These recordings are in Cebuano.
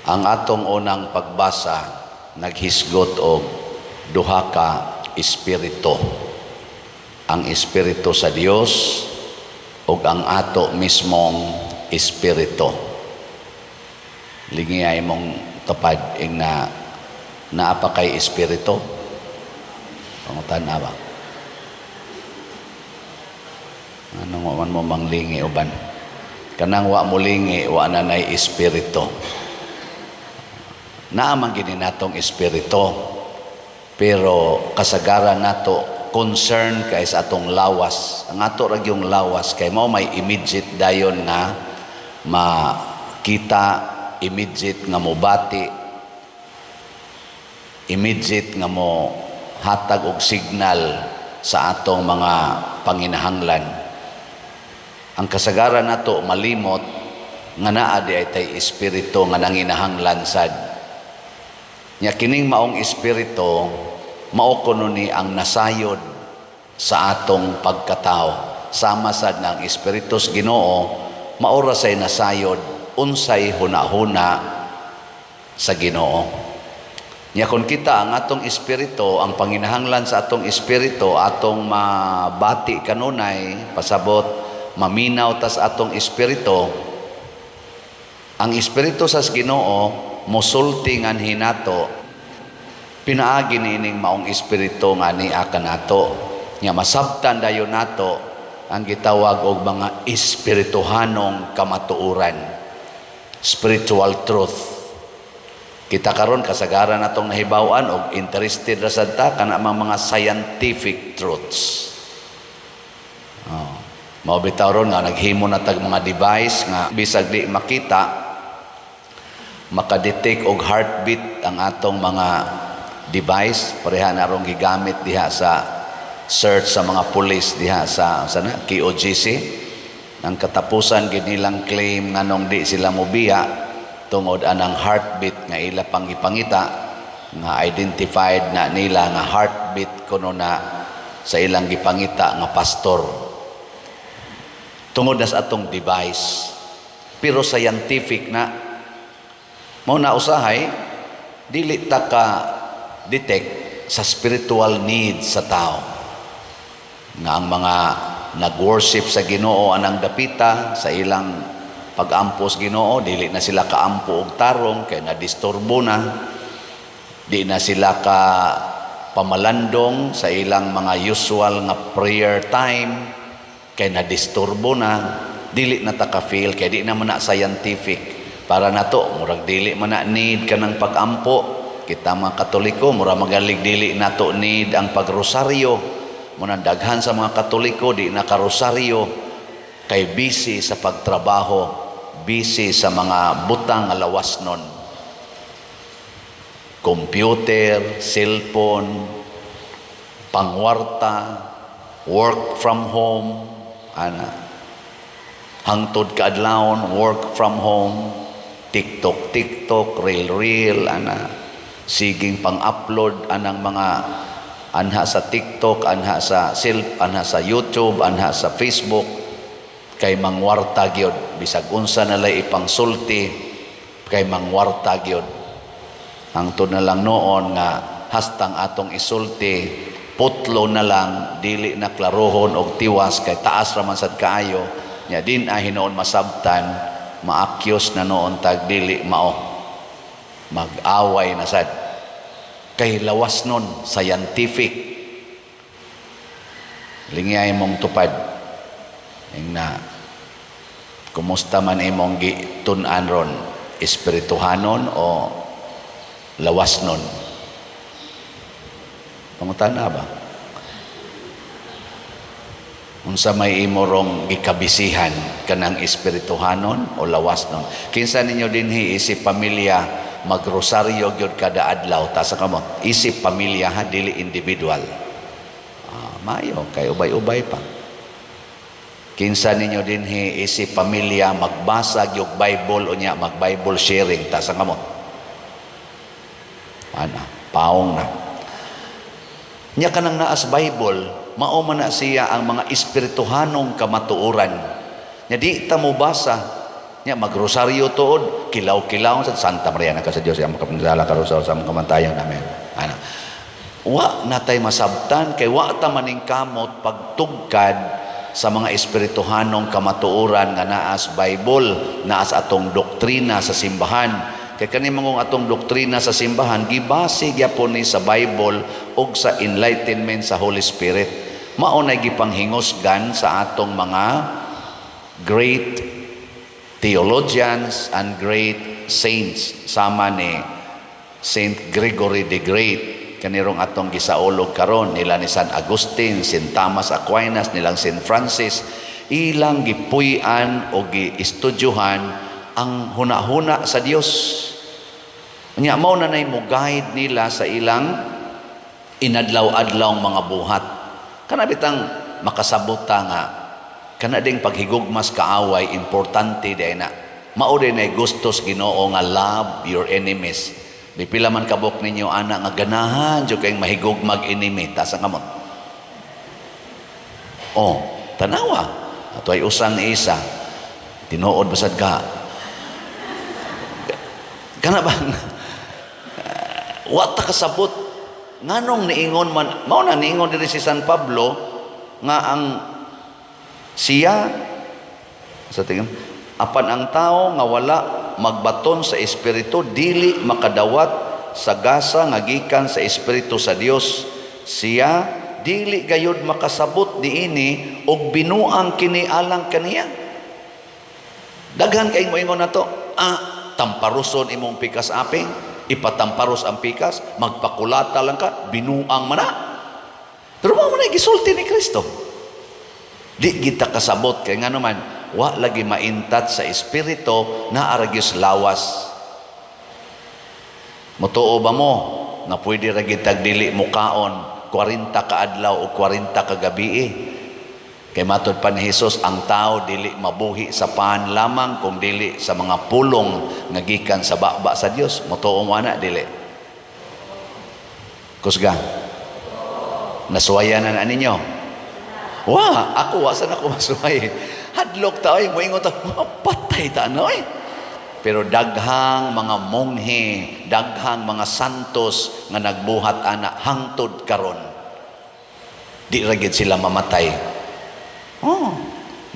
Ang atong unang pagbasa naghisgot og duha ka espiritu. Ang espiritu sa Dios ug ang ato mismong espiritu. Lingi ay mong tupad ing na naa pa kay espiritu. Pangutan-a ba? Ano man mo manglingi uban? Kanang wa mo lingi, wa na nay espiritu. Naa man gini natong espiritu. Pero kasagaran nato concern kay sa atong lawas. Ang ato ra gyung lawas kay mao may immediate dayon nga makita, immediate nga mobati, immediate nga mo hatag og signal sa atong mga panginahanglan. Ang kasagaran nato malimot nga naa di ay tay espiritu nga nanginahanglan sad. Nya kining maong espiritu mao kuno ni ang nasayod sa atong pagkatao. Sama sad nga ang espiritu sa Ginoo mao ra say nasayod unsay hunahuna sa Ginoo. Nya kung kita ang atong espiritu, ang panginahanglan sa atong espiritu, atong mabati kanunay, pasabot, maminaw tas atong espiritu, ang espiritu sa Ginoo mosulti nganhi nato pinaagi niining maong espiritu nga niya kanato. Nya masabtan dayon nato ang gitawag og mga espirituhanong kamatuoran, spiritual truth. Kita karon kasagaran natong nahibaw-an og interested ra sad ta kana mga scientific truths. Oh. Mao bitaw ron nga naghimo na tag mga device nga bisag di makita, makadetect og heartbeat ang atong mga device. Pareha na rong gigamit diha sa search sa mga pulis diha sa na KOJC. Ang katapusan gid nilang claim nganong di sila mobiya tungod anang heartbeat nga ila pang gipangita, nga identified na nila nga heartbeat kuno na sa ilang gipangita nga pastor tungod na sa atong device. Pero scientific na mao na usahay dili ta ka detect sa spiritual needs sa tao, nga ang mga nag-worship sa Ginoo anang dapita sa ilang pag-ampo sa Ginoo, dili na sila kaampo og tarong kay nadisturbo na, di na sila ka pamalandong sa ilang mga usual nga prayer time kay nadisturbo na. Dili na ta ka-feel kay di na man na scientific. Para nato murag dili man na need kanang pag-ampo. Kita mga Katoliko mura magalig dili nato need ang pagrosaryo. Muna daghan sa mga Katoliko di na karosaryo kay busy sa pagtrabaho, busy sa mga butang nga lawas nun, computer, cellphone, pangwarta, work from home, ana. Hangtod kaadlawon work from home, TikTok, TikTok, reel, reel, ana. Siging pang-upload anang mga anha sa TikTok, anha sa cell, anha sa YouTube, anha sa Facebook kay mangwarta gyud. Bisag unsa na lay ipangsulti kay mangwarta gyud. Hangtod na lang noon nga hastang atong isulti putlo na lang, dili na klarohon og tiwas kay taas ra man sad kaayo. Nya din ay hinuon masabtan, maakyos na noon tag dili mao, mag-away na sad kay lawas nun, scientific. Lingay mong tupad ing na kumusta man imong gitun-an ron, espirituhanon o lawas nun? Pangutana ba? Unsa may imo rong gikabisihan, kanang espirituhanon o lawas nun? Kinsa ninyo dinhi isip pamilya magrosaryo gyud kada adlaw? Taas ang kamot. Isip pamilya ha, dili individual. Ah, mayo kay ubay-ubay pa. Kinsa ninyo dinhi isip pamilya magbasa gyud Bible unya mag Bible sharing? Taas ang kamot. Ana, paong na. Nya kanang naas Bible, mao man na siya ang mga espirituhanong kamatuoran. Nya di ta mo basa. Nya magrosaryo tuod, kilaw-kilaw sa Santa Maria na ka sa Dios ang makapangisala karon sa among kamatayon. Amen. Ana. Wa natay masabtan kay wa ta maningkamot pagtugkad sa mga espirituhanong kamatuoran nga naa sa Bible, naa sa atong doktrina sa simbahan. Kay kani mangong atong doktrina sa simbahan gibase gyapon ni sa Bible ug sa enlightenment sa Holy Spirit. Mao nay gipanghingusgan sa atong mga great theologians and great saints, sama ni Saint Gregory the Great kanirong atong gisaulog karon, nila ni San Agustin, Saint Thomas Aquinas, nilang Saint Francis. Ilang gipuy-an o giestudyohan ang hunahuna sa Dios. Nya mao na nay mo guide nila sa ilang inadlaw-adlaw mga buhat. Kana bitang makasabot ta nga kana ding paghigugmas kaaway, importante diay na. Mao din ay gustos Ginoo nga love your enemies. Di pila man kabuk ninyo ana nga ganahan jud kayong mahigugmag enemy? Taas ang kamot. Oh, tanawa. Ato ay usang isa. Tinuod basad ka. Kana bang wa ta kasabot nganong niingon man mao na niingon diri si San Pablo nga ang siya sa tingin, apan ang tao nga wala magbaton sa espiritu dili makadawat sa gasa nga gikan sa Espiritu sa Dios. Siya dili gayud makasabot niini ug binuang kini alang kaniya. Daghan kay moingon nato, tamparuson imong pikas aping, ipatamparos ang pikas, magpakulata lang ka, binuang man na. Pero mao man ay gisulti ni Kristo. Di kita kasabot kay ngano man wa lagi maintat sa espiritu, naa ra gyud lawas. Motuo ba mo na pwede ra gitag dili mukaon 40 ka adlaw o 40 ka gabi? Kay matod pa ni Jesus, ang tao dili mabuhi sa pan lamang kung dili sa mga pulong nga gikan sa baba sa Dios. Motuo mo ana, dili? Kusga. Nasuwayan na na ninyo? Wa, ako wa sa nako masuway. Hadlok ta oy, moingon ta, patay ta ano oy. Pero daghang mga monghe, daghang mga santos nga nagbuhat ana hangtod karon. Di ra gid sila mamatay. Oh,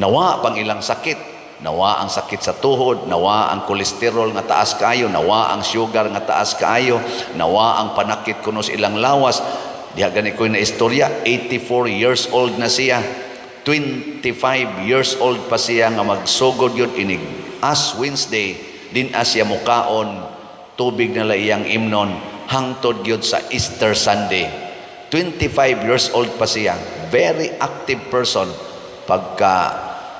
nawa pang ilang sakit, nawa ang sakit sa tuhod, nawa ang kolesterol nga taas kaayo, nawa ang sugar nga taas kaayo, nawa ang panakit kuno sa ilang lawas. Diha gani ko na istorya, 84 years old na siya. 25 years old pa siya nga magsugod yun inig Ash Wednesday, din siya mukaon, tubig na la iyang imnon hangtod gyud sa Easter Sunday. 25 years old pa siya, very active person. Pagka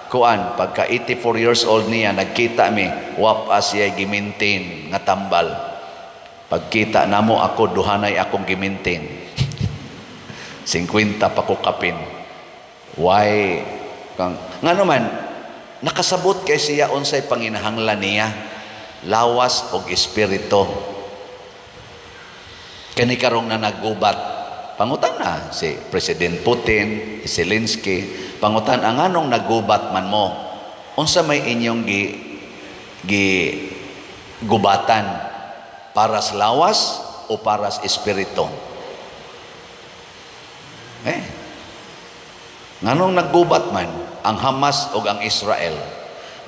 kuan, pagka 84 years old niya, nagkita mi, wa pa siya gi-maintain nga tambal. Pagkita namo, ako duhanay akong gi-maintain. 50 pa ko kapin. Why kang ngano man nakasabot kay siya unsay panginahanglan niya, lawas og espiritu. Kani karong na naggubat, pangutan na si President Putin, Zelensky, pangutan ang anong naggubat man mo, unsa may inyong gi gi gubatan, para sa lawas o para sa espiritu? Eh, nganong naggubat man ang Hamas o ang Israel?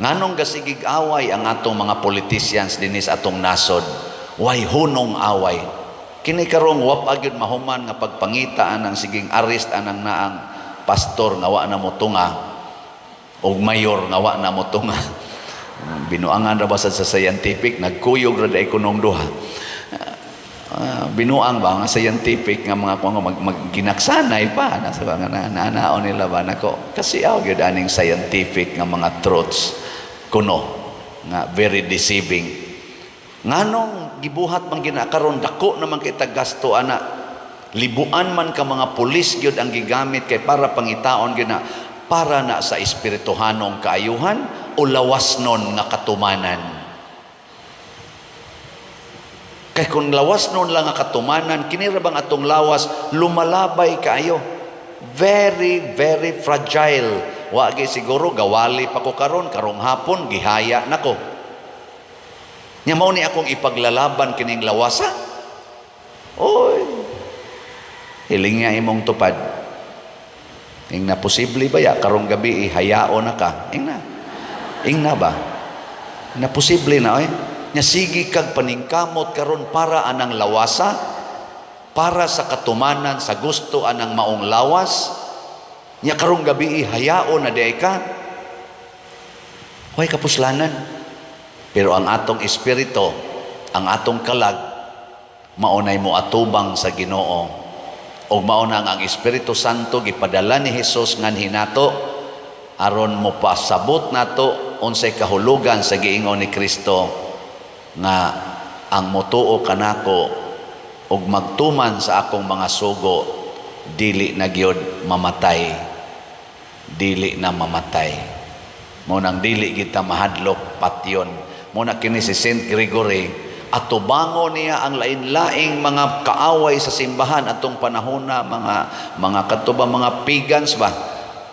Nganong gasigig away ang atong mga politicians dinhi sa atong nasod? Way hunong away. Kini karong wa pa gyud mahuman nga pagpangita anang siging arrest anang naang pastor nga wa na motunga og mayor nga wa na motunga. Binuangan ra ba sa scientific, nagkuyog ra dai kunong duha. Binuang ba nga scientific nga mga kuan mag, mag ginaksanay pa nasa nga na, naanaon nila ba nako kasi aw gyud aning scientific nga mga truths kuno nga very deceiving. Nganong gibuhat man ginakaron, dako naman kita gasto ana, libuan man ka mga pulis gyud ang gigamit kay para pangitaon gyud na para na sa espirituhanong kaayuhan o lawas nun nga katumanan? Kay kung lawas nun lang nga katumanan, kini ra bang atong lawas lumalabay kaayo. Very, very fragile. Wa gi siguro gawali pa ko karon, karong hapon gihaya nako. Nya mao ni akong ipaglalaban kining lawasa. Oy. Hiling nga imong tupad. Ingna, posible ba ya karong gabi ihayao na ka? Ingna. Ingna ba? Na posible na, oy. Nya sige kag paningkamot karon para anang lawasa, para sa katumanan sa gusto anang maong lawas. Nya karong gabi hayao na diay ka. Way kapuslanan. Pero ang atong espiritu, ang atong kalag, maunay mo atubang sa Ginoo. O mao na ang Espiritu Santo gipadala ni Hesus nganhi nato aron mo pasabot nato unsay kahulugan sa giingon ni Kristo nga ang motuo kanako ug magtuman sa akong mga sugo, dili na gyud mamatay, dili na mamatay. Mao nang dili kita mahadlok patyon. Mao na kini si Saint Gregory, atubango niya ang lain-laing mga kaaway sa simbahan atong panahona, mga kadto ba, mga pagans ba,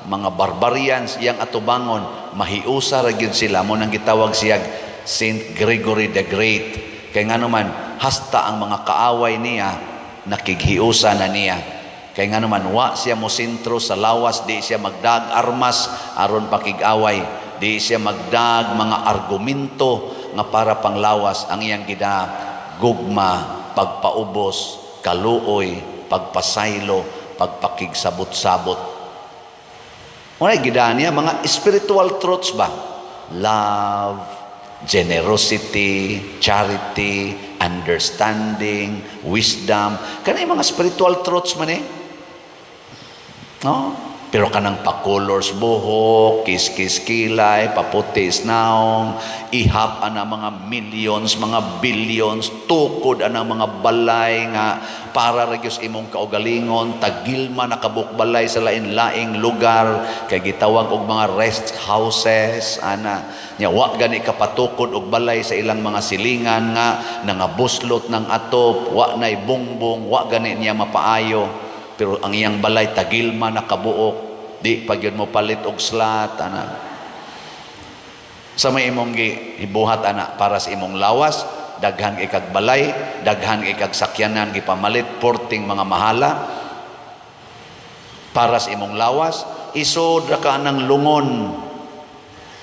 mga barbarians. Iyang atubangon, mahiusa ra gyud sila. Mao nang gitawag siya Saint Gregory the Great, kay ngano man hasta ang mga kaaway niya nakighiusa na niya, kay ngano man wa siya mo sentro sa lawas. Di siya magdag armas aron pakig-away, di siya magdag mga argumento nga para panglawas. Ang iyang gida, gugma, pagpaubos, kaluoy, pagpasaylo, pagpakigsabot-sabot. Wala gida niya mga spiritual truths ba? Love, generosity, charity, understanding, wisdom. Kanay mga spiritual truths man eh. No? Pero kanang pa-colors buhok, kiss-kiss kilay, paputi naong, ihap ana mga millions, mga billions, tukod ana mga balay nga para ra gyud sa imong kaugalingon, tagilma nakabuk balay sa lain-laing lugar kay gitawag og mga rest houses ana. Nya wa gani kapatukod og balay sa ilang mga silingan nga nangabuslot ng atop, wa nay bongbong, wa gani niya mapaayo. Pero ang iyang balay tagilma nakabuok, di pa gyud mo palit og slat ana. Sa may imong gibuhat ana para sa imong lawas, daghan ikag balay, daghan ikag sakyanan gipamalit, porting mga mahala para sa imong lawas. Isod ra ka anang lungon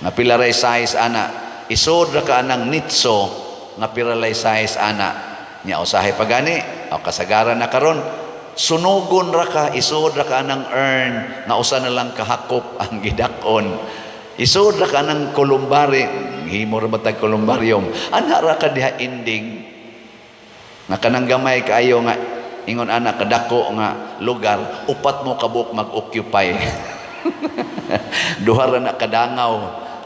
nga pila ray size ana, isod ra ka anang nitso nga pila ray size ana. Nya usahay pa gani o kasagaran na karon, sunugon ra ka, isod ra ka anang urn nga usa na lang kahakop ang gidak-on, isod ra ka anang columbary, himo ra ba tag columbarium, ana ra ka diha ending nga kanang gamay kaayo nga ingon ana kadako nga lugar, upat mo kabuok mag-occupy. Duha ra na kadangaw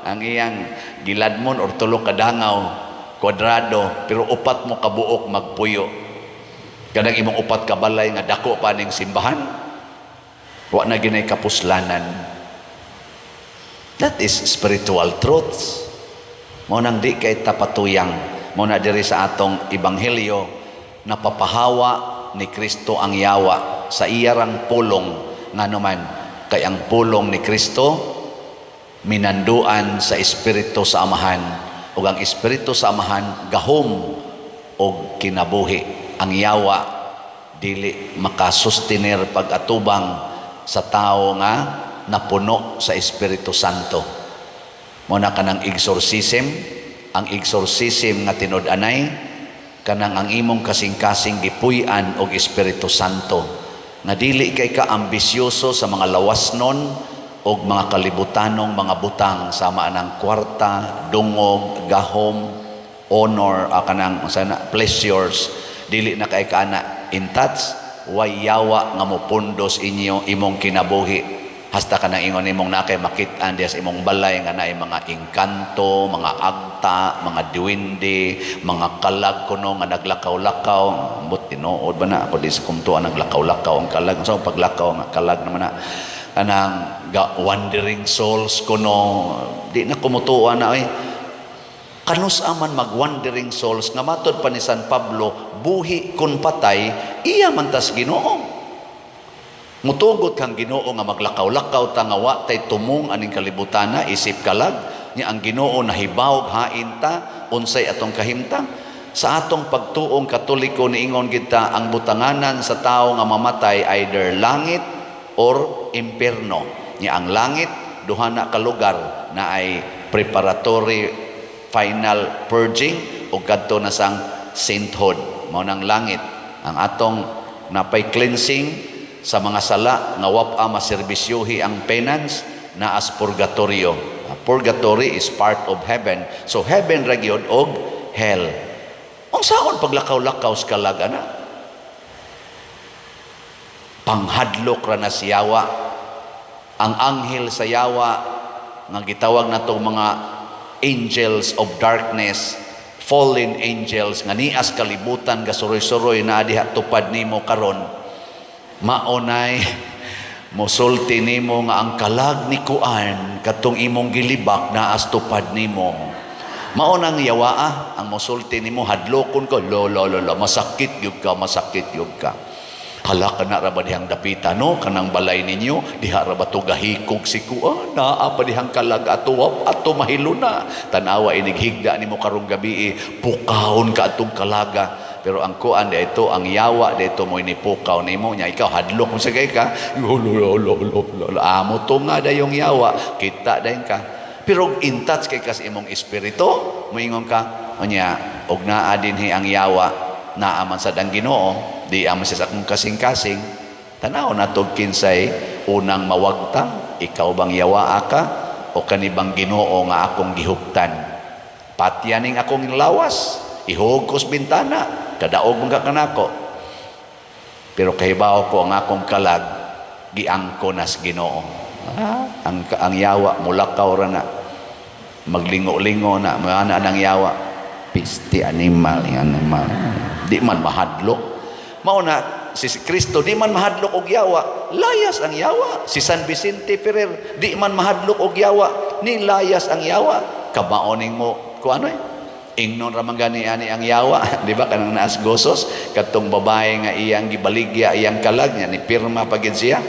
ang iyang giladmon or tulo kadangaw kwadrado, pero upat mo kabuok magpuyo. Kanang imong upat ka balay nga dako pa ning simbahan, wa na ginay kapuslanan. That is spiritual truths. Mao nang di kay tapatuyang. Mao na diri sa atong ebanghelyo, napapahawa ni Kristo ang yawa sa iyarang pulong, ngano man kay ang pulong ni Kristo minanduan sa espiritu sa Amahan, ug ang espiritu sa Amahan gahom og kinabuhi. Ang yawa dili makasustenir pag-atubang sa tao nga napuno sa Espiritu Santo. Mao na kanang exorcism, ang exorcism nga tinud-anay kanang ang imong kasing-kasing gipuy-an og Espiritu Santo nga dili kay ka ambisyoso sa mga lawasnon og mga kalibutanong mga butang sama anang kwarta, dungog, gahom, honor, kanang sana pleasures, dili na kay ka ana in touch. Way yawa nga mopundos inyo imong kinabuhi. Hasta ka nang ingon imong na kay makit-an diya sa imong balay nga naay mga engkanto, mga agta, mga duwende, mga kalag kuno nga naglakaw-lakaw. Ambot, tinuod ba na ako di sa kumtuan naglakaw-lakaw ang kalag? So paglakaw nga kalag naman na kanang wandering souls kuno, di na kumutuan na ay kanus aman mag wandering souls nga matod pa ni San Pablo, buhi kun patay, iya man tas Ginoo. Mutugot kang Ginoo nga maglakaw-lakaw ta nga wa tay tumong aning kalibutana isip kalag nya ang Ginoo nahibaw hain ta unsay atong kahimtang. Sa atong pagtuong Katoliko, niingon kita ang butanganan sa tao nga mamatay either langit or impierno. Nya ang langit, duha na ka lugar na ay preparatory final purging o kadto na sang sainthood. Mao nang langit ang atong napay cleansing sa mga sala nga wa maserbisyuhi ang penance na as purgatorio. Purgatory is part of heaven, so heaven ra gyud og hell. Unsaon paglakaw-lakaw sa kalag ana? Panghadlok ra na si yawa. Ang anghel sa yawa nga gitawag nato mga angels of darkness, fallen angels nga nias kalibutan, gasuroy-suroy na diha tupad nimo karon, maunay mosulti nimo nga ang kalag ni kuan katong imong gilibak naas tupad nimo. Mao nang yawaa ang mosulti nimo, hadlokon ko, lo lo lo lo, masakit gyud ka, masakit gyud ka. Hala ka na ra ba dihang dapita, no, kanang balay ninyo diha ra ba to gahikog si kuan, naa pa dihang kalag ato ato mahilo na. Tanawa, inighigda nimo karong gabi, pukawon ka atong kalaga. Pero ang kuan dito, ang yawa dito mo inipukaw nimo nya ikaw hadlok mo sa kay ka, lo lo lo lo lo, amo to nga dayong yawa kita dayon ka. Pero in touch kay kas imong espiritu, moingon ka unya og naa dinhi ang yawa, naa man sad ang Ginoo, di man siya sa akong kasing-kasing. Tanaw na to kinsay unang mawagtang, ikaw bang yawa ka o kanibang Ginoo nga akong gihuptan? Patyaning akong lawas, ihog ko sa bintana, kadaog man ka kanako, pero kahibaw ko ang akong kalag giangko nas Ginoo. Ah, ang yawa mulakaw ra na, maglingo-lingo na mana nang yawa, piste animal animal, di man mahadlok. Mao na si Kristo di man mahadlok og yawa, layas ang yawa. Si San Vicente Ferrer di man mahadlok og yawa, ni layas ang yawa. Kabaoning mo ko ano eh, ingnon ra man gani ani ang yawa, di ba? Kanang naas gosos kadtong babae nga iyang gibaligya iyang kalag niya, ni pirma pa gid siya.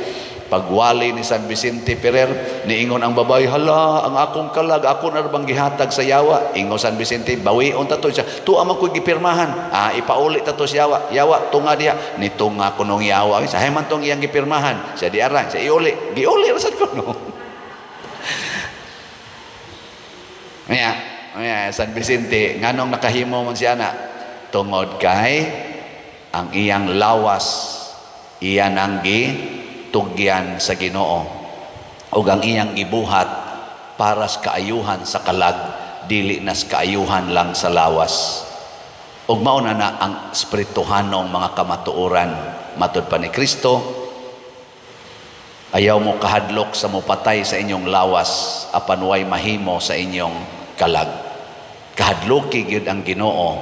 Pagwali ni San Vicente Ferrer, niingon ang babae, "Hala, ang akong kalag, ako na bang gihatag sa yawa?" Ingon San Vicente, "Bawion ta to." Siya, "Tuwa man ko'y gipirmahan." "Ah, ipauli ta to sa yawa. Yawa, tunga diha." Nitunga ko nung yawa. Sa man tong iyang gipirmahan. Siya di ara, siya iuli. Giuli ra sad ko no. Kaya, kaya San Vicente, nganong nakahimo man siya na? Tungod kay ang iyang lawas, iyan ang gitugyan sa Ginoo. O ang iyang gibuhat para sa kaayuhan sa kalag, dili na sa kaayuhan lang sa lawas. Ug mao na na ang espirituhanong mga kamatuoran matud pa ni Kristo: ayaw mo kahadlok sa mopatay sa inyong lawas apan way mahimo sa inyong kalag. Kahadloki gyud ang Ginoo,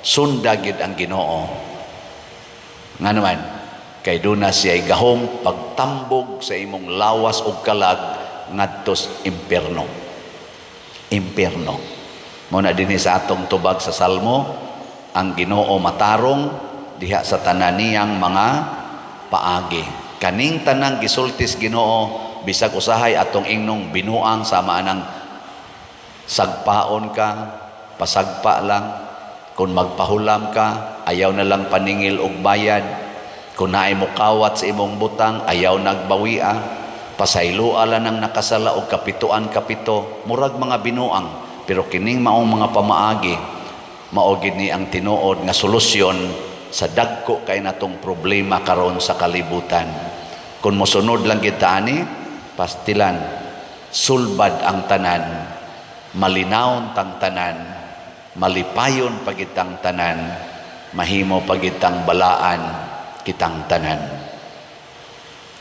sunda gyud ang Ginoo. Nga naman, kay duna siya gahom pagtambog sa imong lawas ug kalag ngadtos impierno. Impierno. Mao na dinhi sa atong tubag sa Salmo, ang Ginoo matarong diha sa tanan niyang mga paagi. Kaning tanang gisultis Ginoo, bisag usahay atong ingnong binuang sama anang sagpaon ka, pasagpa lang. Kung magpahulam ka, ayaw na lang paningil og bayad. Kung naay mukawat sa imong butang, ayaw nagbawia. Pasayloa lang ang nakasala og kapituan kapito, murag mga binuang. Pero kining maong mga pamaagi, mao gid ni ang tinuod nga solusyon sa dagko kay natong problema karon sa kalibutan. Kung mosunod lang gid ta ani, pastilan, sulbad ang tanan, malinawon tang tanan, malipayon pagitang tanan, mahimo pagitang balaan kitang tanan.